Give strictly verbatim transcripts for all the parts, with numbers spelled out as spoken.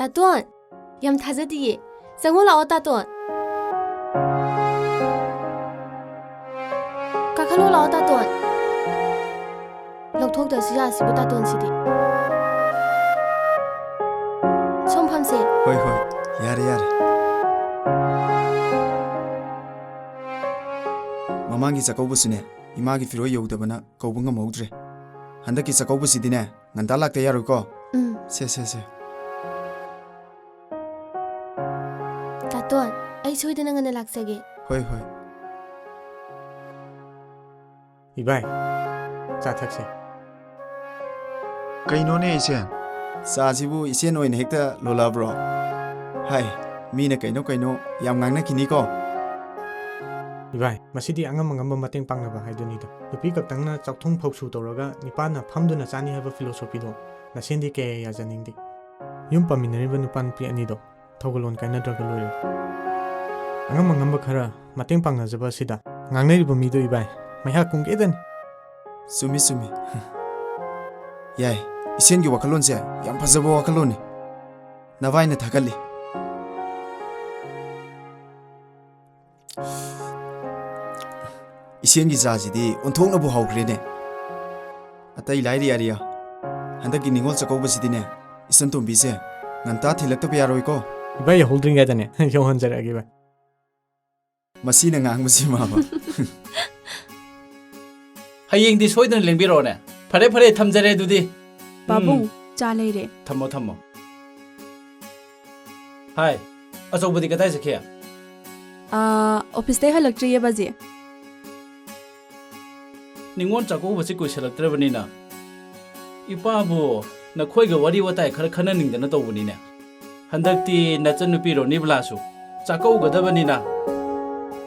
ꯇꯥꯇꯣꯟ, ꯌꯥꯝ ꯊꯥꯖꯗꯤꯌꯦ꯫ ꯆꯪꯉꯣ ꯂꯥꯛꯑꯣ, ꯇꯥꯇꯣꯟ꯫ ꯀꯥꯈꯠꯂꯣ ꯂꯥꯛꯑꯣ, ꯇꯥꯇꯣꯟ꯫ ꯂꯧꯊꯣꯛꯇ꯭ꯔꯁꯨ ꯌꯥꯁꯤꯕꯨ, ꯇꯥꯇꯣꯟꯁꯤꯗꯤ꯫ ꯁꯣꯝ ꯐꯝꯁꯦ꯫ ꯍꯣꯏ, ꯍꯣꯏ꯫ ꯌꯥꯔꯦ, ꯌꯥꯔꯦ꯫ ꯃꯃꯥꯡꯒꯤ ꯆꯥꯛꯀꯧꯕꯁꯨꯅꯦ, ꯏꯃꯥꯒꯤ ꯐꯤꯔꯣꯏ ꯌꯧꯗꯕꯅ ꯀꯧꯕ ꯉꯝꯍꯧꯗ꯭ꯔꯦ꯫ ꯍꯟꯗꯛꯀꯤ ꯆꯥꯛꯀꯧꯕꯁꯤꯗꯤꯅꯦ, ꯉꯟꯇꯥ ꯂꯥꯛꯇ ꯌꯥꯔꯣꯏꯀꯣ꯫ ꯎꯝ꯫ ꯁꯦ, ꯁꯦ, ꯁꯦ꯫ ꯇꯥꯇꯣꯟ, ꯑꯩ ꯁꯣꯏꯗꯅ ꯉꯟꯅ ꯂꯥꯛꯆꯒꯦ꯫ ꯍꯣꯏ, ꯍꯣꯏ꯫ ꯏꯕꯥꯏ, ꯆꯥ ꯊꯛꯁꯦ꯫ ꯀꯩꯅꯣꯅꯦ, ꯏꯆꯦ? ꯆꯥꯁꯤꯕꯨ ꯏꯆꯦꯅ ꯑꯣꯏꯅ ꯍꯦꯛꯇ ꯂꯣꯜꯂꯛꯑꯕ꯭ꯔꯣ? ꯍꯥꯏ, ꯃꯤꯅ ꯀꯩꯅꯣ ꯀꯩꯅꯣ ꯌꯥꯝ ꯉꯥꯡꯅꯈꯤꯅꯤꯀꯣ꯫ ꯏꯕꯥꯏ, ꯃꯁꯤꯗꯤ ꯑꯉꯝ ꯑꯉꯝꯕ ꯃꯇꯦꯡ ꯄꯥꯡꯅꯕ ꯍꯥꯏꯗꯨꯅꯤꯗ꯫ ꯅꯨꯄꯤ ꯈꯛꯇꯪꯅ ꯆꯥꯛꯊꯣꯡ ꯐꯧꯁꯨ ꯇꯧꯔꯒ ꯅꯤꯄꯥꯅ ꯐꯝꯗꯨꯅ ꯆꯥꯅꯤ ꯍꯥꯏꯕ philosophyꯗꯣ ꯅꯁꯦꯟꯗꯤ ꯀꯌꯥ ꯌꯥꯖꯅꯤꯡꯗꯦ꯫ ꯌꯨꯝ ꯄꯥꯟꯃꯤꯟꯅꯔꯤꯕ ꯅꯨꯄꯥ ꯅꯨꯄꯤ ꯑꯅꯤꯗꯣ ꯊꯧꯒꯜꯂꯣꯟ ꯀꯥꯏꯅꯗ꯭ꯔꯒ ꯂꯣꯏꯔꯦ꯫ ꯑꯉꯝ ꯑꯉꯝꯕ ꯈꯔ ꯃꯇꯦꯡ ꯄꯥꯡꯅꯖꯕ ꯑꯁꯤꯗ ꯉꯥꯡꯅꯔꯤꯕ ꯃꯤꯗꯣ ꯏꯕꯥꯏ, ꯃꯩꯍꯥ ꯀꯨꯝꯒꯦꯗꯅꯤ꯫ ꯆꯨꯝꯃꯤ, ꯆꯨꯝꯃꯤ꯫ ꯌꯥꯏ, ꯏꯆꯦꯟꯒꯤ ꯋꯥꯈꯜꯂꯣꯟꯁꯦ ꯌꯥꯝ ꯐꯖꯕ ꯋꯥꯈꯜꯂꯣꯟꯅꯤ꯫ ꯅꯚꯥꯏꯅ ꯊꯥꯒꯠꯂꯤ꯫ ꯏꯆꯦꯟꯒꯤ ꯆꯥꯁꯤꯗꯤ ꯑꯣꯟꯊꯣꯛꯅꯕꯨ ꯍꯥꯎꯈ꯭ꯔꯦꯅꯦ꯫ ꯑꯇꯩ ꯂꯥꯏꯔꯤ ꯑꯔꯤꯌꯥ, ꯍꯟꯗꯛꯀꯤ ꯅꯤꯉꯣꯜ ꯆꯥꯛꯀꯧꯕꯁꯤꯗꯤꯅꯦ, ꯏꯆꯟ ꯇꯣꯝꯕꯤꯁꯦ ꯉꯟꯇꯥ ꯊꯤꯜꯂꯛꯇꯕ ꯌꯥꯔꯣꯏꯀꯣ꯫ ꯏꯕꯥꯏ ꯌꯧꯍꯧꯗ꯭ꯔꯤꯉꯩꯗꯅꯦ ꯌꯧꯍꯟꯖꯔꯛꯑꯒꯦ ꯏꯕꯥꯏ꯫ ꯃꯁꯤꯅ ꯉꯥꯡꯕꯁꯤ ꯃꯥꯕ꯫ ꯍꯌꯦꯡꯗꯤ ꯁꯣꯏꯗꯅ ꯂꯦꯡꯕꯤꯔꯛꯑꯣꯅꯦ꯫ ꯐꯔꯦ, ꯐꯔꯦ, ꯊꯝꯖꯔꯦ ꯑꯗꯨꯗꯤ꯫ ꯄꯥꯕꯨꯡ, ꯎꯝ꯫ ꯆꯥ ꯂꯩꯔꯦ꯫ ꯊꯝꯃꯣ, ꯊꯝꯃꯣ꯫ ꯍꯥꯏ, ꯑꯆꯧꯕꯗꯤ ꯀꯗꯥꯏ ꯆꯠꯈꯤ? ꯑꯥ, officeꯇꯩ ꯍꯜꯂꯛꯇ꯭ꯔꯤꯌꯦ, ꯕꯥꯖꯤ꯫ ꯅꯤꯉꯣꯜ ꯆꯥꯛꯀꯧꯕꯁꯤ ꯀꯨꯏꯁꯜꯂꯛꯇ꯭ꯔꯕꯅꯤꯅ, ꯏꯄꯥꯕꯨ ꯅꯈꯣꯏꯒ ꯋꯥꯔꯤ ꯋꯥꯇꯥꯏ ꯈꯔ ꯈꯟꯅꯅꯤꯡꯗꯅ ꯇꯧꯕꯅꯤꯅꯦ꯫ ꯍꯟꯗꯛꯇꯤ ꯅꯆꯟꯅꯨꯄꯤ ꯔꯣꯅꯤꯕꯂꯥꯁꯨ ꯆꯥꯛꯀꯧꯒꯗꯕꯅꯤꯅ,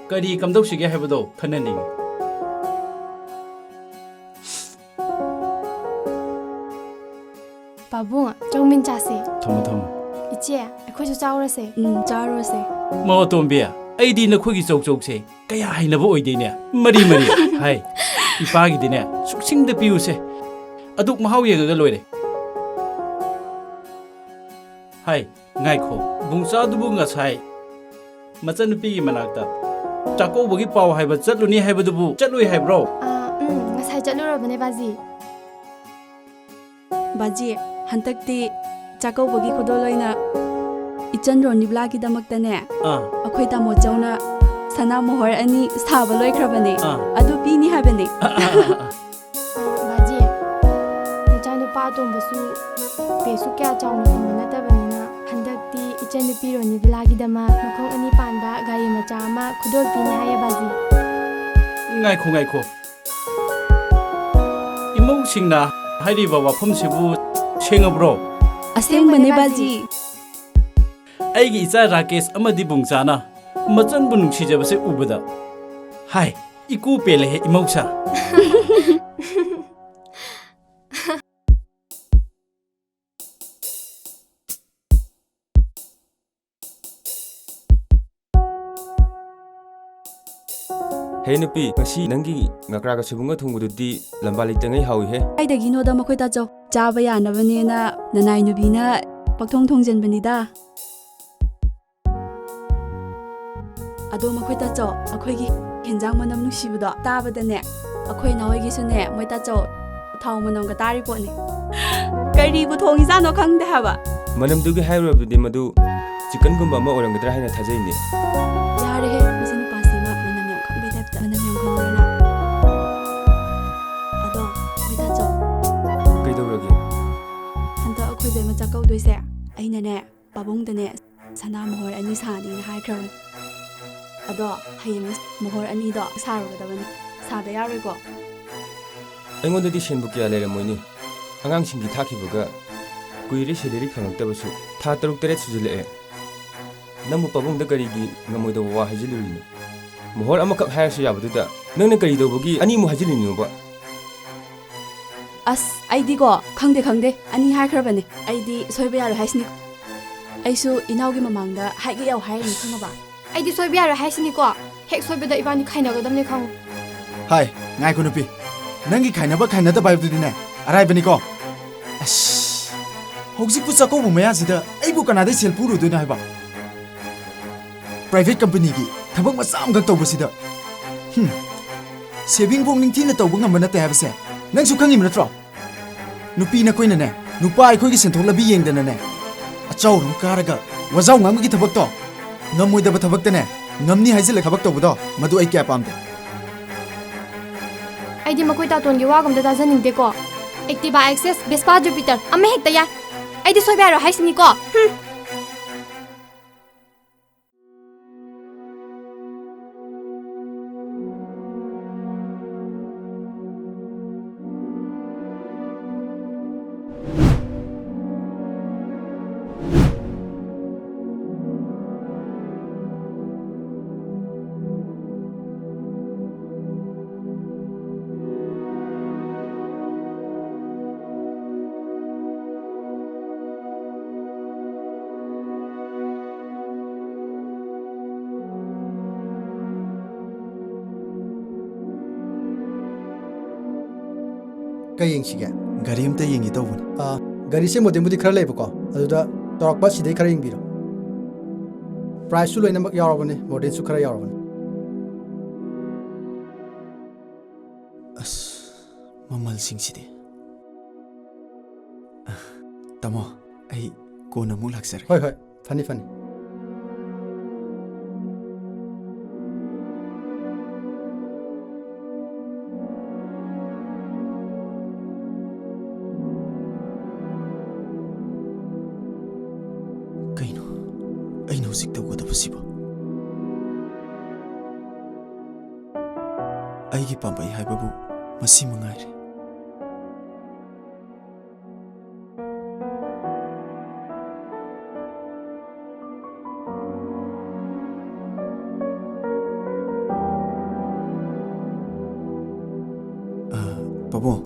ꯀꯔꯤ ꯀꯝꯗꯧꯁꯤꯒꯦ ꯍꯥꯏꯕꯗꯣ ꯈꯟꯅꯅꯤꯡꯉꯤ꯫ ꯄꯥꯕꯨꯡ, ꯆꯧꯃꯤꯟ ꯆꯥꯁꯦ꯫ ꯊꯝꯃꯣ, ꯊꯝꯃꯣ꯫ ꯏꯆꯦ, ꯑꯩꯈꯣꯏꯁꯨ ꯆꯥꯎꯔꯁꯦ꯫ ꯎꯝ, ꯆꯥꯔꯨꯔꯁꯦ꯫ ꯃꯧ ꯑꯇꯣꯝꯕꯤ, ꯑꯩꯗꯤ ꯅꯈꯣꯏꯒꯤ ꯆꯧꯆꯧꯁꯦ ꯀꯌꯥ ꯍꯩꯅꯕ ꯑꯣꯏꯗꯦꯅꯦ꯫ ꯃꯔꯤ ꯃꯔꯤ꯫ ꯍꯥꯏ, ꯏꯄꯥꯒꯤꯗꯤꯅꯦ, ꯁꯨꯛꯁꯤꯡꯗ ꯄꯤꯌꯨꯁꯦ꯫ ꯑꯗꯨꯛ ꯃꯍꯥꯎ ꯌꯦꯡꯉꯒ ꯂꯣꯏꯔꯦ꯫ ꯍꯥꯏ, ꯉꯥꯏꯈꯣ, ꯕꯨꯡꯆꯥꯗꯨꯕꯨ ꯉꯁꯥꯏ ꯃꯆꯟꯅꯨꯄꯤꯒꯤ ꯃꯅꯥꯛꯇ ꯆꯥꯛꯀꯧꯕꯒꯤ ꯄꯥꯎ ꯍꯥꯏꯕ ꯆꯠꯂꯨꯅꯤ ꯍꯥꯏꯕꯗꯨꯕꯨ ꯆꯠꯂꯨꯏ ꯍꯥꯏꯕ꯭ꯔꯣ? ꯑꯥ, ꯎꯝ, ꯉꯁꯥꯏ ꯆꯠꯂꯨꯔꯕꯅꯦ, ꯕꯥꯖꯤ꯫ ꯕꯥꯖꯤ, ꯍꯟꯗꯛꯇꯤ ꯆꯥꯛꯀꯧꯕꯒꯤ ꯈꯨꯗꯣꯜ ꯑꯣꯏꯅ ꯏꯆꯟ ꯔꯣꯅꯤꯕ꯭ꯂꯥꯒꯤꯗꯃꯛꯇꯅꯦ, ꯑꯥ꯫ ꯑꯩꯈꯣꯏ ꯇꯥꯃꯣ ꯆꯧꯅ ꯁꯅꯥ ꯃꯣꯍꯣꯔ ꯑꯅꯤ ꯁꯥꯕ ꯂꯣꯏꯈ꯭ꯔꯕꯅꯦ꯫ ꯑꯥ꯫ ꯑꯗꯨ ꯄꯤꯅꯤ ꯍꯥꯏꯕꯅꯦ꯫ ꯑꯥ, ꯑꯥ, ꯑꯥ, ꯑꯥ꯫ ꯑ, ꯕꯥꯖꯤ, ꯅꯆꯥꯅꯨꯄꯥ ꯑꯇꯣꯝꯕꯁꯨ ꯀꯩꯁꯨ ꯀꯌꯥ ꯆꯥꯎꯅ ꯐꯪꯕ ꯅꯠꯇꯕꯅꯤꯅ, ꯍꯟꯗꯛꯇꯤ ꯏꯆꯟꯅꯨꯄꯤ ꯔꯣꯅꯤꯕꯂꯥꯒꯤꯗꯃꯛ ꯃꯈꯣꯡ ꯑꯅꯤ ꯄꯥꯟꯕ ꯒꯥꯔꯤ ꯃꯆꯥ ꯑꯃ ꯈꯨꯗꯣꯜ ꯄꯤꯅꯤ ꯍꯥꯏꯌꯦ, ꯕꯥꯖꯤ꯫ ꯉꯥꯏꯈꯣ, ꯉꯥꯏꯈꯣ꯫ ꯏꯃꯧꯁꯤꯡꯅ ꯍꯥꯏꯔꯤꯕ ꯋꯥꯐꯝꯁꯤꯕꯨ ꯁꯦꯡꯉꯕ꯭ꯔꯣ? ꯑꯁꯦꯡꯕꯅꯦ, ꯕꯥꯖꯤ꯫ ꯑꯩꯒꯤ ꯏꯆꯥ ꯔꯥꯀꯦꯁ ꯑꯃꯗꯤ ꯕꯨꯡꯆꯥꯅ ꯃꯆꯟꯕꯨ ꯅꯨꯡꯁꯤꯖꯕꯁꯦ ꯎꯕꯗ, ꯍꯥꯏ, ꯏꯀꯨ ꯄꯦꯜꯂꯦꯍꯦ, ꯏꯃꯧꯁꯥ꯫ ꯍꯦ ꯅꯨꯄꯤ, ꯉꯁꯤ ꯅꯪꯒꯤ ꯉꯀ꯭ꯔꯥꯒ ꯁꯣꯏꯕꯨꯝꯒ ꯊꯣꯡꯕꯗꯨꯗꯤ ꯂꯝꯕꯥ ꯂꯩꯇꯉꯩ ꯍꯥꯎꯏꯍꯦ꯫ ꯀꯥꯏꯗꯒꯤꯅꯣꯗ ꯃꯈꯣꯏ ꯇꯥꯆꯧ, ꯆꯥꯕ ꯌꯥꯅꯕꯅꯦꯅ ꯅꯅꯥꯏ ꯅꯨꯄꯤꯅ ꯄꯪꯊꯣꯡ ꯊꯣꯡꯖꯟꯕꯅꯤꯗ꯫ ꯑꯗꯣ ꯃꯈꯣꯏ ꯇꯥꯆꯧ, ꯑꯩꯈꯣꯏꯒꯤ ꯍꯦꯟꯖꯥꯡ ꯃꯅꯝ ꯅꯨꯡꯁꯤꯕꯗꯣ ꯇꯥꯕꯗꯅꯦ, ꯑꯩꯈꯣꯏ ꯏꯅꯥꯎꯍꯣꯏꯒꯤꯁꯨꯅꯦ, ꯃꯣꯏ ꯇꯥꯆꯧ, ꯊꯥꯎ ꯃꯅꯝꯒ ꯇꯥꯔꯤ ꯄꯣꯠꯅꯤ꯫ ꯀꯔꯤꯕꯨ ꯊꯣꯡꯉꯤꯖꯥꯠꯅꯣ ꯈꯪꯗꯦ ꯍꯥꯏꯕ꯫ ꯃꯅꯝꯗꯨꯒꯤ ꯍꯥꯏꯔꯨꯔꯕꯗꯤ ꯃꯗꯨ ꯆꯤꯛꯀꯟꯒꯨꯝꯕ ꯑꯃ ꯑꯣꯏꯔꯝꯒꯗ꯭ꯔꯥ ꯍꯥꯏꯅ ꯊꯥꯖꯩꯅꯦ꯫ ꯌꯥꯔꯦꯍꯦ, ꯃꯁꯤ ꯅꯨꯄꯥꯁꯤꯃ ꯃꯅꯝ ꯌꯥꯝ ꯈꯪꯕꯩ ꯇꯥꯏꯞꯇ꯫ ꯃꯅꯝ ꯌꯥꯝ ꯈꯪꯕ꯭ꯔꯥ ꯅꯪ? ꯑꯗꯣ ꯃꯣꯏ ꯇꯥꯆꯧ, ꯀꯩꯗꯧꯔꯒꯦ? ꯍꯟꯗꯛ ꯑꯩꯈꯣꯏ ꯕꯦꯝꯃ ꯆꯥꯛꯀꯧꯗꯣꯏꯁꯦ, ꯑꯩꯅꯅꯦ, ꯄꯥꯕꯨꯡꯗꯅꯦ ꯁꯅꯥ ꯃꯣꯍꯣꯔ ꯑꯅꯤ ꯁꯥꯅꯤꯅ ꯍꯥꯏꯈ꯭ꯔꯕꯅꯤ꯫ ꯑꯗꯣ ꯍꯌꯦꯡ ꯃꯣꯍꯣꯔ ꯑꯅꯤꯗꯣ ꯁꯥꯔꯨꯒꯗꯕꯅꯤ꯫ ꯁꯥꯗ ꯌꯥꯔꯣꯏꯀꯣ? ꯑꯩꯉꯣꯟꯗꯗꯤ ꯁꯦꯟꯕꯨ ꯀꯌꯥ ꯂꯩꯔꯝꯃꯣꯏꯅꯦ꯫ ꯑꯉꯥꯡꯁꯤꯡꯒꯤ ꯊꯥꯈꯤꯕꯒ ꯀꯨꯏꯔꯦ ꯁꯦꯂꯔꯤ ꯐꯪꯉꯛꯇꯕꯁꯨ꯫ ꯊꯥ ꯇꯔꯨꯛ ꯇꯔꯦꯠ ꯁꯨꯖꯤꯜꯂꯛꯑꯦ꯫ ꯅꯪꯕꯨ ꯄꯥꯕꯨꯡꯗ ꯀꯔꯤꯒꯤ ꯉꯝꯃꯣꯏꯗꯧꯕ ꯋꯥ ꯍꯥꯏꯖꯤꯜꯂꯨꯔꯤꯅꯣ? ꯃꯣꯍꯣꯔ ꯑꯃꯈꯛ ꯍꯥꯏꯔꯁꯨ ꯌꯥꯕꯗꯨꯗ ꯅꯪꯅ ꯀꯔꯤ ꯇꯧꯕꯒꯤ ꯑꯅꯤꯃꯨꯛ ꯍꯥꯏꯖꯤꯜꯂꯤꯅꯣꯕ? ꯑꯁ, ꯑꯩꯗꯤꯀꯣ, ꯈꯪꯗꯦ, ꯈꯪꯗꯦ, ꯑꯅꯤ ꯍꯥꯏꯈ꯭ꯔꯕꯅꯦ꯫ ꯑꯩꯗꯤ ꯁꯣꯏꯕ ꯌꯥꯔꯣꯏ ꯍꯥꯏꯁꯤꯅꯤ꯫ ꯑꯩꯁꯨ ꯏꯅꯥꯎꯒꯤ ꯃꯃꯥꯡꯗ ꯍꯥꯏꯒꯦ ꯌꯥꯎ ꯍꯥꯏꯔꯤꯅꯤ, ꯈꯪꯉꯕ? ꯑꯩꯗꯤ ꯁꯣꯏꯕ ꯌꯥꯔꯣꯏ ꯍꯥꯏꯁꯤꯅꯤꯀꯣ꯫ ꯍꯦꯛ ꯁꯣꯏꯕꯗ ꯏꯕꯥꯅꯤ ꯈꯥꯏꯅꯒꯗꯕꯅꯦ, ꯈꯪꯉꯨ꯫ ꯍꯥꯏ, ꯉꯥꯏꯈꯣ ꯅꯨꯄꯤ꯫ ꯅꯪꯒꯤ ꯈꯥꯏꯅꯕ ꯈꯥꯏꯅꯗꯕ ꯍꯥꯏꯕꯗꯨꯗꯤꯅꯦ, ꯑꯔꯥꯏꯕꯅꯤꯀꯣ꯫ ꯑꯁ, ꯍꯧꯖꯤꯛꯄꯨ ꯆꯥꯛꯀꯧꯕ ꯃꯌꯥꯁꯤꯗ ꯑꯩꯕꯨ ꯀꯅꯥꯗꯩ ꯁꯦꯜ ꯄꯨꯔꯨꯗꯣꯏꯅꯣ ꯍꯥꯏꯕ? Private companyꯒꯤ ꯊꯕꯛ ꯃꯆꯥ ꯑꯃꯈꯛ ꯇꯧꯕꯁꯤꯗ, ꯍꯨꯝ, savingꯐꯥꯎ ꯅꯤꯡꯊꯤꯅ ꯇꯧꯕ ꯉꯝꯕ ꯅꯠꯇꯦ ꯍꯥꯏꯕꯁꯦ ꯅꯪꯁꯨ ꯈꯪꯉꯤꯕ ꯅꯠꯇ꯭ꯔꯣ? ꯅꯨꯄꯤ ꯅꯈꯣꯏꯅꯅꯦ, ꯅꯨꯄꯥ ꯑꯩꯈꯣꯏꯒꯤ ꯁꯦꯟꯊꯣꯛ ꯂꯝꯕꯤ ꯌꯦꯡꯗꯅꯅꯦ, ꯑꯆꯧꯔꯨꯝ ꯀꯥꯔꯒ ꯋꯥꯖꯥꯎ ꯉꯥꯡꯕꯒꯤ ꯊꯕꯛꯇꯣ, ꯉꯝꯃꯣꯏꯗꯕ ꯊꯕꯛꯇꯅꯦ, ꯉꯝꯅꯤ ꯍꯥꯏꯖꯤꯜꯂ ꯊꯕꯛ ꯇꯧꯕꯗꯣ, ꯃꯗꯨ ꯑꯩ ꯀꯌꯥ ꯄꯥꯝꯗꯦ꯫ ꯑꯩꯗꯤ ꯃꯈꯣꯏ ꯇꯥꯇꯣꯟꯒꯤ ꯋꯥꯒ ꯑꯝꯇ ꯇꯥꯖꯅꯤꯡꯗꯦꯀꯣ꯫ Activa, Access, Vespa, Jupiter, ꯑꯃ ꯍꯦꯛꯇ ꯌꯥꯏ꯫ ꯑꯩꯗꯤ ꯁꯣꯏꯕ ꯌꯥꯔꯣꯏ ꯍꯥꯏꯁꯤꯅꯤꯀꯣ꯫ ꯍꯨꯝ꯫ ꯀꯩ ꯌꯦꯡꯁꯤꯒꯦ? ꯒꯥꯔꯤ ꯑꯝꯇ ꯌꯦꯡꯒꯦ ꯇꯧꯕꯅꯤ꯫ ꯑꯥ, ꯒꯥꯔꯤꯁꯦ ꯃꯣꯗꯦꯜꯕꯨꯗꯤ ꯈꯔ ꯂꯩꯕꯀꯣ, ꯑꯗꯨꯗ ꯆꯥꯎꯔꯥꯛꯄ ꯁꯤꯗꯩ ꯈꯔ ꯌꯦꯡꯕꯤꯔꯣ꯫ Priceꯁꯨ ꯂꯣꯏꯅꯃꯛ ꯌꯥꯎꯔꯕꯅꯤ, ꯃꯣꯗꯦꯜꯁꯨ ꯈꯔ ꯌꯥꯎꯔꯕꯅꯤ꯫ ꯑꯁ, ꯃꯃꯜꯁꯤꯡꯁꯤꯗꯤ꯫ ꯑ, ꯇꯥꯃꯣ, ꯑꯩ ꯀꯣꯟꯅ ꯑꯃꯨꯛ ꯂꯥꯛꯆꯔꯒꯦ꯫ ꯍꯣꯏ, ꯍꯣꯏ, ꯐꯅꯤ, ꯐꯅꯤ꯫ ꯀꯩꯅꯣ ꯑꯩꯅ ꯍꯧꯖꯤꯛ ꯇꯧꯒꯗꯕꯁꯤꯕꯣ? ꯑꯩꯒꯤ ꯄꯥꯝꯕꯩ ꯍꯥꯏꯕꯕꯨ ꯃꯁꯤ ꯃꯉꯥꯏꯔꯦ꯫ ꯑ, ꯄꯥꯕꯨꯡ,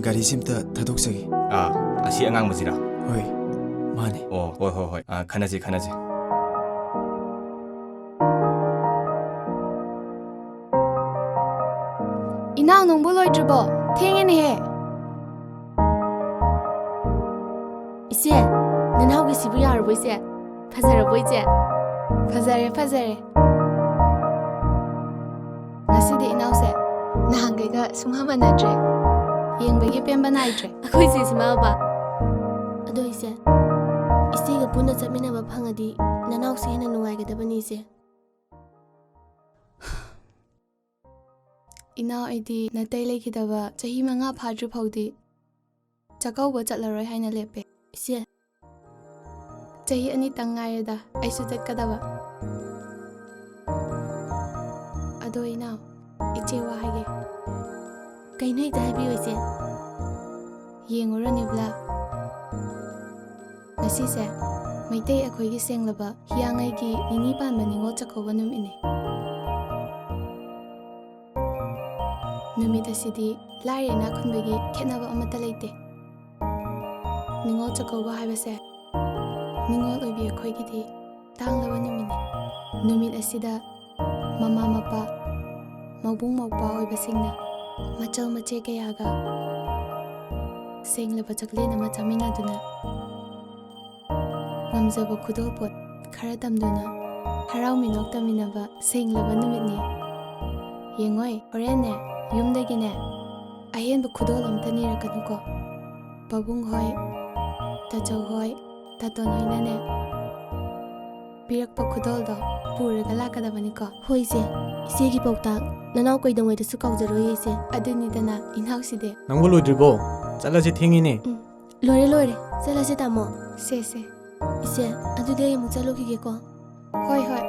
ꯒꯥꯔꯤꯁꯤ ꯑꯝꯇ ꯊꯥꯗꯣꯛꯆꯒꯦ꯫ ꯑꯥ, ꯑꯁꯤ ꯑꯉꯥꯡꯕꯁꯤꯔꯥ? ꯍꯣꯏ, ꯃꯥꯅꯦ꯫ ꯑꯣ, ꯍꯣꯏ, ꯍꯣꯏ, ꯍꯣꯏ꯫ ꯑꯥ, ꯈꯟꯅꯁꯤ, ꯈꯟꯅꯁꯤ꯫ ꯏꯅꯥꯎ, ꯅꯪꯕꯨ ꯂꯣꯏꯗ꯭ꯔꯤꯕꯣ? ꯊꯦꯡꯉꯦꯅꯦꯍꯦ꯫ ꯅꯅꯥꯎꯒꯤꯁꯤꯕꯨ ꯌꯥꯔꯕꯣ, ꯏꯆꯦ? ꯐꯖꯔꯕꯣ, ꯏꯆꯦ? ꯐꯖꯔꯦ, ꯐꯖꯔꯦ꯫ ꯉꯁꯤꯗꯤ ꯏꯅꯥꯎꯁꯦ ꯅꯍꯥꯟꯈꯩꯒ ꯁꯨꯡꯃꯥꯟ ꯃꯥꯟꯅꯗ꯭ꯔꯦ꯫ ꯌꯦꯡꯕꯒꯤ ꯄꯦꯟꯕ ꯅꯥꯏꯗ꯭ꯔꯦ꯫ ꯑꯩꯈꯣꯏ ꯆꯦꯁꯤ ꯃꯥ ꯕꯕꯥ꯫ ꯑꯗꯣ ꯏꯆꯦ, ꯏꯆꯦꯒ ꯄꯨꯟꯅ ꯆꯠꯃꯤꯟꯅꯕ ꯐꯪꯉꯗꯤ ꯅꯅꯥꯎꯁꯦ ꯍꯦꯟꯅ ꯅꯨꯡꯉꯥꯏꯒꯗꯕꯅꯤ, ꯏꯆꯦ꯫ ꯏꯅꯥꯎ, ꯑꯩꯗꯤ ꯅꯥꯇꯩ ꯂꯩꯈꯤꯗꯕ ꯆꯍꯤ ꯃꯉꯥ ꯐꯥꯗ꯭ꯔꯤ ꯐꯥꯎꯗꯤ ꯆꯥꯛꯀꯧꯕ ꯆꯠꯂꯔꯣꯏ ꯍꯥꯏꯅ ꯂꯦꯞꯄꯦ꯫ ꯏꯆꯦ꯫ ꯆꯍꯤ ꯑꯅꯤꯇꯪ ꯉꯥꯏꯔꯦꯗ ꯑꯩꯁꯨ ꯆꯠꯀꯗꯕ꯫ ꯑꯗꯣ ꯏꯅꯥꯎ, ꯏꯆꯦ ꯋꯥ ꯍꯥꯏꯒꯦ꯫ ꯀꯩꯅꯣ ꯍꯦꯛꯇ ꯍꯥꯏꯕꯤꯌꯨ, ꯏꯆꯦ꯫ ꯌꯦꯡꯉꯨꯔꯣ ꯅꯤꯕꯂꯥ, ꯉꯁꯤꯁꯦ ꯃꯩꯇꯩ ꯑꯩꯈꯣꯏꯒꯤ ꯁꯦꯡꯂꯕ ꯍꯤꯌꯥꯡꯉꯩꯒꯤ ꯅꯤꯅꯤ ꯄꯥꯟꯕ ꯅꯤꯉꯣꯜ ꯆꯥꯛꯀꯧꯕ ꯅꯨꯃꯤꯠꯅꯤ꯫ ꯅꯨꯃꯤꯠ ꯑꯁꯤꯗꯤ ꯂꯥꯏꯔ ꯏꯅꯥꯛ ꯈꯨꯟꯕꯒꯤ ꯈꯦꯠꯅꯕ ꯑꯃꯠꯇ ꯂꯩꯇꯦ꯫ ꯅꯤꯉꯣꯜ ꯆꯥꯛꯀꯧꯕ ꯍꯥꯏꯕꯁꯦ ꯅꯤꯉꯣꯜ ꯑꯣꯏꯕꯤ ꯑꯩꯈꯣꯏꯒꯤꯗꯤ ꯇꯥꯡꯂꯕ ꯅꯨꯃꯤꯠꯅꯤ꯫ ꯅꯨꯃꯤꯠ ꯑꯁꯤꯗ ꯃꯃꯥ ꯃꯄꯥ, ꯃꯕꯨꯡ ꯃꯧꯄ꯭ꯋꯥ ꯑꯣꯏꯕꯁꯤꯡꯅ ꯃꯆꯜ ꯃꯆꯦ ꯀꯌꯥꯒ ꯁꯦꯡꯂꯕ ꯆꯥꯛꯂꯦꯟ ꯑꯃ ꯆꯥꯃꯤꯟꯅꯗꯨꯅ ꯉꯝꯖꯕ ꯈꯨꯗꯣꯜꯄꯣꯠ ꯈꯔ ꯇꯝꯗꯨꯅ ꯍꯔꯥꯎ ꯃꯤꯅꯣꯛ ꯇꯝꯃꯤꯟꯅꯕ ꯁꯦꯡꯂꯕ ꯅꯨꯃꯤꯠꯅꯤ꯫ ꯌꯦꯡꯉꯣꯏ, ꯍꯣꯔꯦꯟꯅꯦ ꯌꯨꯝꯗꯒꯤꯅꯦ ꯑꯍꯦꯟꯕ ꯈꯨꯗꯣꯜ ꯑꯝꯇ ꯅꯤꯔꯛꯀꯅꯨꯀꯣ꯫ ꯄꯥꯕꯨꯡ ꯍꯣꯏ, ꯇꯥꯆꯧ ꯍꯣꯏ, ꯇꯥꯇꯣꯟ ꯍꯣꯏꯅꯅꯦ ꯄꯤꯔꯛꯄ ꯈꯨꯗꯣꯜꯗꯣ ꯄꯨꯔꯒ ꯂꯥꯛꯀꯗꯕꯅꯤꯀꯣ꯫ ꯍꯣꯏ ꯏꯆꯦ, ꯏꯆꯦꯒꯤ ꯄꯥꯎꯇꯥꯛ ꯅꯅꯥꯎ ꯀꯩꯗꯧꯉꯩꯗꯁꯨ ꯀꯥꯎꯖꯔꯣꯏ ꯏꯆꯦ꯫ ꯑꯗꯨꯅꯤꯗꯅ ꯏꯅꯥꯎꯁꯤꯗꯤ꯫ ꯅꯪꯕꯨ ꯂꯣꯏꯗ꯭ꯔꯤꯕꯣ? ꯆꯠꯂꯁꯤ, ꯊꯦꯡꯉꯤꯅꯦ꯫ ꯎꯝ, ꯂꯣꯏꯔꯦ, ꯂꯣꯏꯔꯦ꯫ ꯆꯠꯂꯁꯦ, ꯇꯥꯃꯣ꯫ ꯁꯦ, ꯁꯦ꯫ ꯏꯆꯦ, ꯑꯗꯨꯗꯤ ꯑꯩ ꯑꯃꯨꯛ ꯆꯠꯂꯨꯈꯤꯒꯦꯀꯣ꯫ ꯍꯣꯏ, ꯍꯣꯏ꯫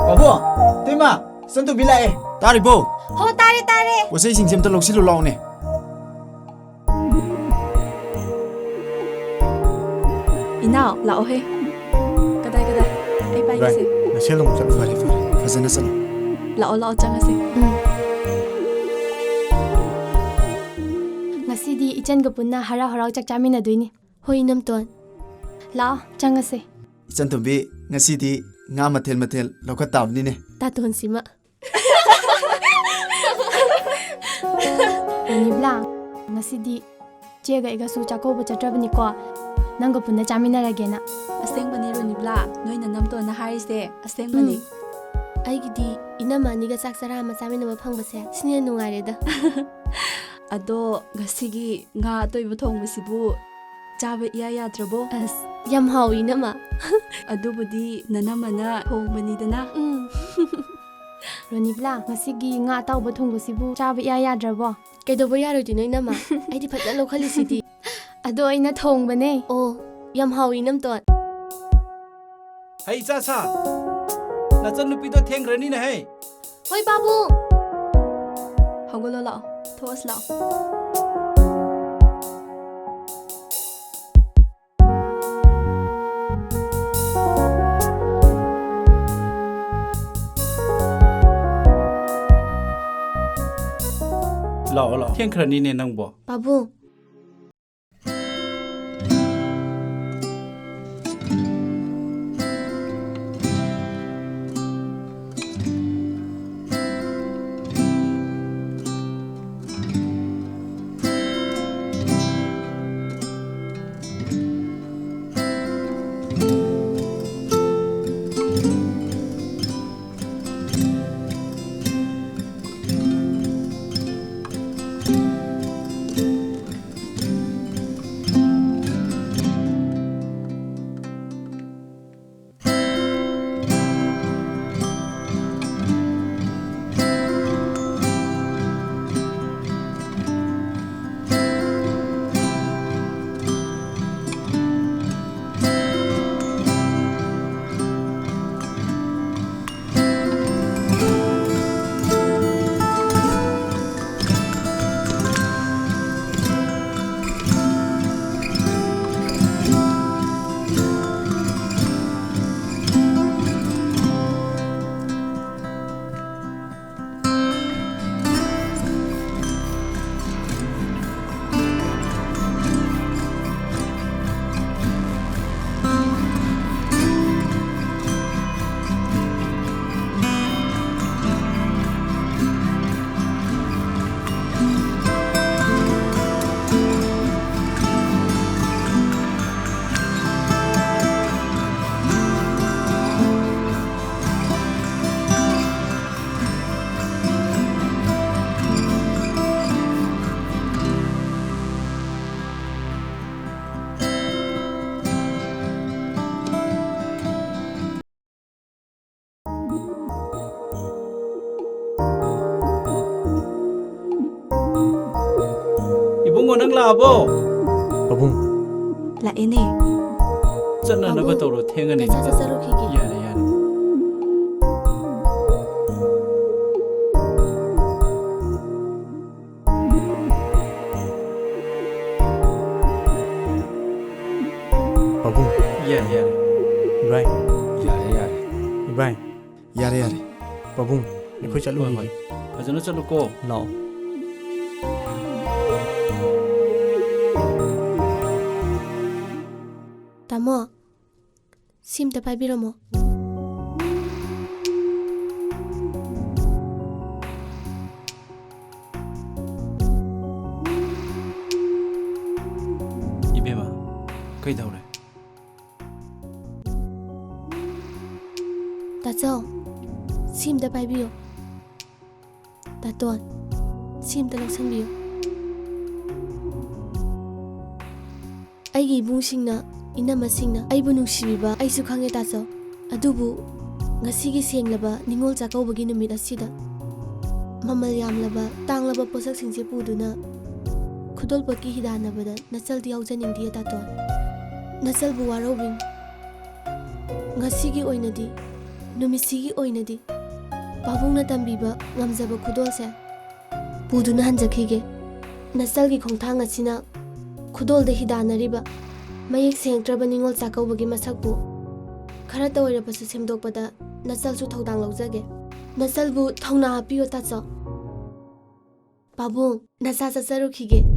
ꯄꯥꯕꯨꯡ, ꯏꯇꯩꯃ, ꯏꯆꯟꯇꯣꯝꯕꯤ ꯂꯥꯛꯑꯦ꯫ ꯇꯥꯔꯤꯕꯣ? ꯍꯣ, ꯇꯥꯔꯦ, ꯇꯥꯔꯦ꯫ ꯄꯣꯠꯆꯩꯁꯤꯡꯁꯦ ꯑꯝꯇ ꯂꯧꯁꯤꯜꯂꯨ ꯂꯥꯛꯑꯣꯅꯦ꯫ ꯅꯥꯎ, ꯂꯥꯛꯑꯣꯍꯦ꯫ ꯀꯗꯥꯏ, ꯀꯗꯥꯏ? ꯑꯩ ꯄꯥꯏꯒꯦꯁꯦ꯫ ꯅꯁꯦꯜ ꯑꯃꯨꯛ ꯆꯠꯂꯨ꯫ ꯐꯔꯦ, ꯐꯔꯦ꯫ ꯐꯖꯅ ꯆꯠꯂꯨ꯫ ꯂꯥꯛꯑꯣ, ꯂꯥꯛꯑꯣ, ꯆꯪꯉꯁꯦ꯫ ꯎꯝ꯫ ꯉꯁꯤꯗꯤ ꯏꯆꯟꯒ ꯄꯨꯟꯅ ꯍꯔꯥꯎ ꯍꯔꯥꯎ ꯆꯥꯛ ꯆꯥꯃꯤꯟꯅꯗꯣꯏꯅꯤ꯫ ꯍꯣꯏ, ꯏꯅꯝꯇꯣꯟ꯫ ꯂꯥꯛꯑꯣ, ꯆꯪꯉꯁꯦ꯫ ꯏꯆꯟꯇꯣꯝꯕꯤ, ꯉꯁꯤꯗꯤ ꯉꯥ ꯃꯊꯦꯜ ꯃꯊꯦꯜ ꯂꯧꯈꯠ ꯇꯥꯕꯅꯤꯅꯦ꯫ ꯇꯥꯇꯣꯟꯁꯤꯃ꯫ ꯔꯣꯅꯤꯕ꯭ꯂꯥ, ꯉꯁꯤꯗꯤ ꯆꯦꯒ ꯑꯩꯒꯁꯨ ꯆꯥꯛꯀꯧꯕ ꯆꯠꯇ꯭ꯔꯕꯅꯤꯀꯣ꯫ ꯅꯪꯒ ꯄꯨꯟꯅ ꯆꯥꯃꯤꯟꯅꯔꯒꯦꯅ꯫ ꯑꯁꯦꯡꯕꯅꯦ ꯔꯣꯅꯤꯕ꯭ꯂꯥ, ꯅꯣꯏ ꯅꯅꯝꯇꯣꯟꯅ ꯍꯥꯏꯔꯤꯁꯦ ꯑꯁꯦꯡꯕꯅꯦ꯫ ꯎꯝ꯫ ꯑꯩꯒꯤꯗꯤ ꯏꯅꯝꯃ ꯑꯅꯤꯒ ꯆꯥꯛ ꯆꯔꯥ ꯑꯃ ꯆꯥꯃꯤꯟꯅꯕ ꯐꯪꯕꯁꯦ ꯁꯤꯅ ꯍꯦꯟꯅ ꯅꯨꯡꯉꯥꯏꯔꯦꯗ꯫ ꯑꯗꯣ ꯉꯁꯤꯒꯤ ꯉꯥ ꯑꯇꯣꯏꯕ ꯊꯣꯡꯕꯁꯤꯕꯨ ꯆꯥꯕ ꯏꯌꯥ ꯌꯥꯗ꯭ꯔꯕꯣ? ꯑꯁ, ꯌꯥꯝ ꯍꯥꯎꯏ, ꯏꯅꯝꯃ꯫ ꯑꯗꯨꯕꯨꯗꯤ ꯅꯅꯝꯃꯅ ꯊꯣꯡꯕꯅꯤꯗꯅ꯫ ꯎꯝ꯫ ꯔꯣꯅꯤꯕ꯭ꯂꯥ, ꯉꯁꯤꯒꯤ ꯉꯥ ꯑꯇꯥꯎꯕ ꯊꯣꯡꯕꯁꯤꯕꯨ ꯆꯥꯕ ꯏꯌꯥ ꯌꯥꯗ꯭ꯔꯕꯣ? ꯀꯩꯗꯧꯕ ꯌꯥꯔꯣꯏꯗꯣꯏꯅꯣ, ꯏꯅꯝꯃ? ꯑꯩꯗꯤ ꯐꯖꯅ ꯂꯧꯈꯠꯂꯤꯁꯤꯗꯤ꯫ ꯑꯗꯣ ꯑꯩꯅ ꯊꯣꯡꯕꯅꯦ꯫ ꯑꯣ, ꯌꯥꯝ ꯍꯥꯎꯏ, ꯏꯅꯝꯇꯣꯟ꯫ ꯍꯩ ꯏꯆꯥ ꯁꯥ, ꯅꯆꯟꯅꯨꯄꯤꯗꯣ ꯊꯦꯡꯈ꯭ꯔꯅꯤꯅꯦ ꯍꯩ꯫ ꯍꯣꯏ, ꯄꯥꯕꯨꯡ꯫ ꯍꯧꯒꯠꯂꯣ ꯂꯥꯛꯑꯣ, ꯊꯣꯛꯑꯁꯤ ꯂꯥꯛꯑꯣ꯫ ꯂꯥꯛꯑꯣ, ꯂꯥꯛꯑꯣ꯫ ꯊꯦꯡꯈ꯭ꯔꯅꯤꯅꯦ ꯅꯪꯕꯣ꯫ ꯄꯥꯕꯨꯡ꯫ ꯅꯪ ꯂꯥꯛꯑꯕꯣ? ꯄꯥꯕꯨꯡ꯫ ꯂꯥꯛꯑꯦꯅꯦ꯫ ꯆꯠꯅꯅꯕ ꯄꯥꯕꯨꯡ, ꯇꯧꯔꯣ, ꯊꯦꯡꯉꯅꯤ꯫ ꯅꯆꯥ ꯆꯠꯆꯔꯨꯈꯤꯒꯦ꯫ ꯌꯥꯔꯦ, ꯌꯥꯔꯦ꯫ ꯄꯥꯕꯨꯡ꯫ ꯌꯥꯔꯦ, ꯌꯥꯔꯦ꯫ ꯏꯕꯥꯏ꯫ ꯌꯥꯔꯦ, ꯌꯥꯔꯦ꯫ ꯏꯕꯥꯏ꯫ ꯌꯥꯔꯦ, ꯌꯥꯔꯦ꯫ ꯄꯥꯕꯨꯡ, ꯑꯩꯈꯣꯏ ꯆꯠꯂꯨꯈꯤꯒꯦ꯫ ꯍꯣꯏ, ꯍꯣꯏ꯫ ꯐꯖꯅ ꯆꯠꯂꯨꯀꯣ꯫ ꯂꯥꯛꯑꯣ꯫ ꯇꯥꯃꯣ, ꯁꯤꯝꯇ ꯄꯥꯏꯕꯤꯔꯝꯃꯣ꯫ ꯏꯕꯦꯝꯃ, ꯀꯩꯗꯧꯔꯦ? ꯇꯥꯆꯧ, ꯁꯤꯝꯇ ꯄꯥꯏꯕꯤꯌꯨ꯫ ꯇꯥꯇꯣꯟ, ꯁꯤꯝꯇ ꯂꯧꯁꯟꯕꯤꯌꯨ꯫ ꯑꯩꯒꯤ ꯏꯕꯨꯡꯁꯤꯡꯅ, ꯏꯅꯝꯃꯁꯤꯡꯅ ꯑꯩꯕꯨ ꯅꯨꯡꯁꯤꯕꯤꯕ ꯑꯩꯁꯨ ꯈꯪꯉꯦ, ꯇꯥꯆꯧ꯫ ꯑꯗꯨꯕꯨ ꯉꯁꯤꯒꯤ ꯁꯦꯡꯂꯕ ꯅꯤꯉꯣꯜ ꯆꯥꯛꯀꯧꯕꯒꯤ ꯅꯨꯃꯤꯠ ꯑꯁꯤꯗ ꯃꯃꯜ ꯌꯥꯝꯂꯕ, ꯇꯥꯡꯂꯕ ꯄꯣꯠꯁꯛꯁꯤꯡꯁꯦ ꯄꯨꯗꯨꯅ ꯈꯨꯗꯣꯜꯄꯣꯠꯀꯤ ꯍꯤꯗꯥꯟꯅꯕꯗ ꯅꯆꯜꯗꯤ ꯌꯥꯎꯖꯅꯤꯡꯗꯦ, ꯇꯥꯇꯣꯟ꯫ ꯅꯆꯜꯕꯨ ꯋꯥꯔꯧꯕꯤꯅꯨ꯫ ꯉꯁꯤꯒꯤ ꯑꯣꯏꯅꯗꯤ, ꯅꯨꯃꯤꯠꯁꯤꯒꯤ ꯑꯣꯏꯅꯗꯤ ꯄꯥꯕꯨꯡꯅ ꯇꯝꯕꯤꯕ ꯉꯝꯖꯕ ꯈꯨꯗꯣꯜꯁꯦ ꯄꯨꯗꯨꯅ ꯍꯟꯖꯈꯤꯒꯦ꯫ ꯅꯆꯜꯒꯤ ꯈꯣꯡꯊꯥꯡ ꯑꯁꯤꯅ ꯈꯨꯗꯣꯜꯗ ꯍꯤꯗꯥꯟꯅꯔꯤꯕ ꯃꯌꯦꯛ ꯁꯦꯡꯗ꯭ꯔꯕ ꯅꯤꯉꯣꯜ ꯆꯥꯛꯀꯧꯕꯒꯤ ꯃꯁꯛꯄꯨ ꯈꯔꯇ ꯑꯣꯏꯔꯕꯁꯨ ꯁꯦꯝꯗꯣꯛꯄꯗ ꯅꯆꯜꯁꯨ ꯊꯧꯗꯥꯡ ꯂꯧꯖꯒꯦ꯫ ꯅꯆꯜꯕꯨ ꯊꯧꯅꯥ ꯍꯥꯞꯄꯤꯌꯨ, ꯇꯥꯆꯧ꯫ ꯄꯥꯕꯨꯡ, ꯅꯆꯥ ꯆꯠꯆꯔꯨꯈꯤꯒꯦ꯫